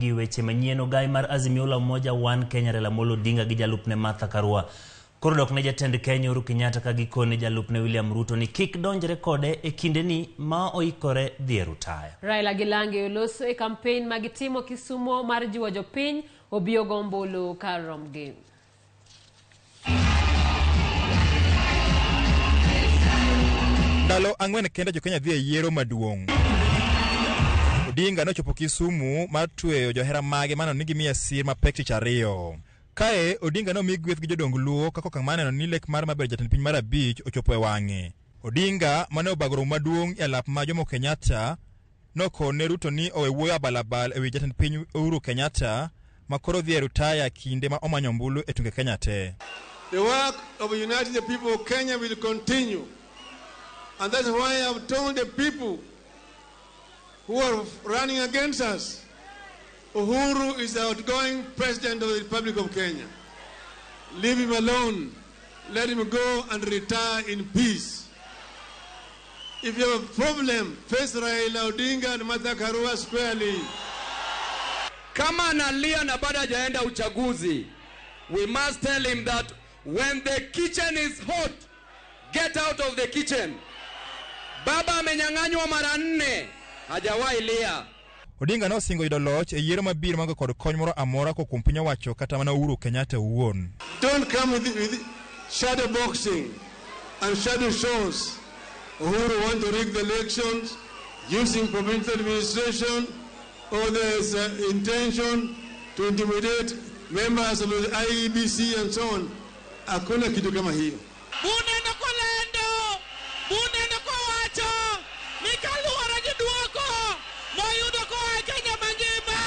Gi weche manyien, ogai mar Azimio la Umoja One Kenya Raila Amolo Odinga gi jalupne Martha Karua koro dok ne jatend Kenya Uhuru Kenyatta ka gikone jalupne William Ruto ni kik donjre kode e kindeni ma oikore dhi e rutaya. Raila gi Lange oloso e kampen ma gitimo Kisumo mar jiwo jopiny obi ogo ombulu kar romgi. Ndalo 4 kende jo Kenya dhi e yiero maduong'. Odinga nochopo Kisumu mar tweyo johera mage mano ni gimiye sir mapek tich ariyo. Kae Odinga nomi gweth gi jodong Luo kaka okang' mar neno ni lek mar maber jatend piny mar 5 ochopo e wang'e. Odinga mane obago romo maduong' e alap ma Jomo Kenyatta nokone Ruto ni owe wuoyo abalabal ewi jatend piny Uhuru Kenyatta ma koro dhi e rutaya kinde ma omanyo ombulu e tunge Kenya te. The work of uniting the people of Kenya will continue. And that's why I've told the people who are running against us, Uhuru is the outgoing president of the Republic of Kenya. Leave him alone. Let him go and retire in peace. If you have a problem, face Raila Odinga and Martha Karua squarely. Kama analia na bado hajaenda uchaguzi, we must tell him that when the kitchen is hot, get out of the kitchen. Baba amenyang'anywa mara 4, hajawahi lia. Odinga nosingo yudo loch e yiero mabiro maonge kod kony moro amora kowuok kuom piny owacho kata mana Uhuru Kenyatta owuon. Don't come with shadow boxing and shadow shows. Uhuru want to rig the elections using provincial administration or there's intention to intimidate members of the IEBC and so on. Hakuna kitu kama hiyo. Buneno kolendo, buneno kowacho, nikaluwore gi duoko moyudo koa e Kenya mangima.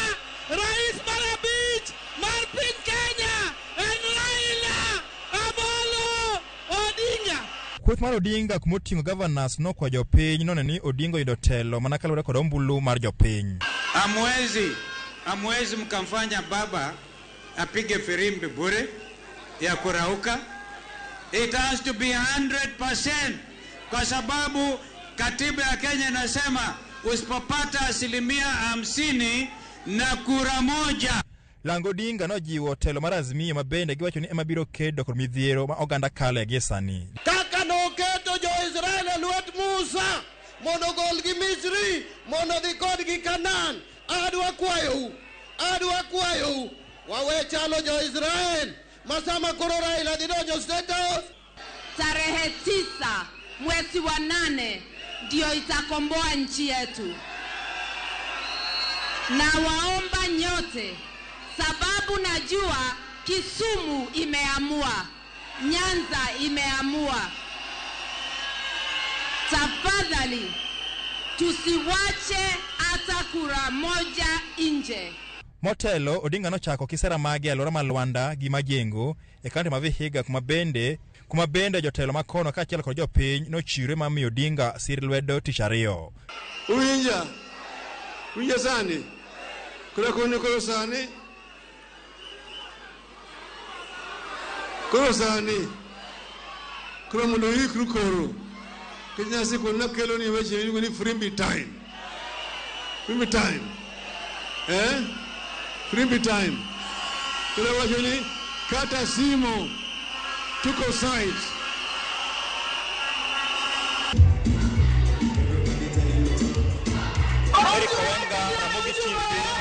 Rais mar 5 mar piny Kenya en Raila Amolo Odinga. Kweth mar Odinga kumoting'o governors nokwayo jopiny noneno ni Odinga oyudo telo mana kaluwore kod ombulu mar jopiny. Amwezi mkamfanya baba apige firimbi bure ya kurauka. It has to be 100% kwa sababu katiba ya Kenya inasema usipopata 50% na kura moja. Lango Odinga nojiwo telo mar Azimio ma bende giwacho ni ema biro kedo kod midhiero ma oganda kale gie sani. Kaka noketo jo-Israel e lwet Musa mondo ogolgi Misri mondo odhi kodgi Kanaan, adwa kwayou wawe chalo jo-Israel ma sama koro Raila dhi donjo State House. Tarehe 9 mwezi wa 8 ndio itakomboa nchi yetu. Na waomba nyote, sababu najua Kisumu imeamua, Nyanza imeamua. Tafadhali tusiwache hata kura moja nje. Motelo Odinga nochako kisera mage e alwora ma Luanda gi Majengo e kaunti ma Vihiga kuma bende jotelo makono kaachiel kod jopiny nochiwre mar miyo Odinga sir lwedo tich ariyo. Uwinja? Uwinja sani? Koro koni koro sani? Koro sani? Koro mondo uikru koro. Nikech nyasi nakelo ni weche miluongo ni Frimbi time. Frimbi time. Frimbi time. Koro wacho ni kata simo tuko site. Eric Owanga, Ramogi TV.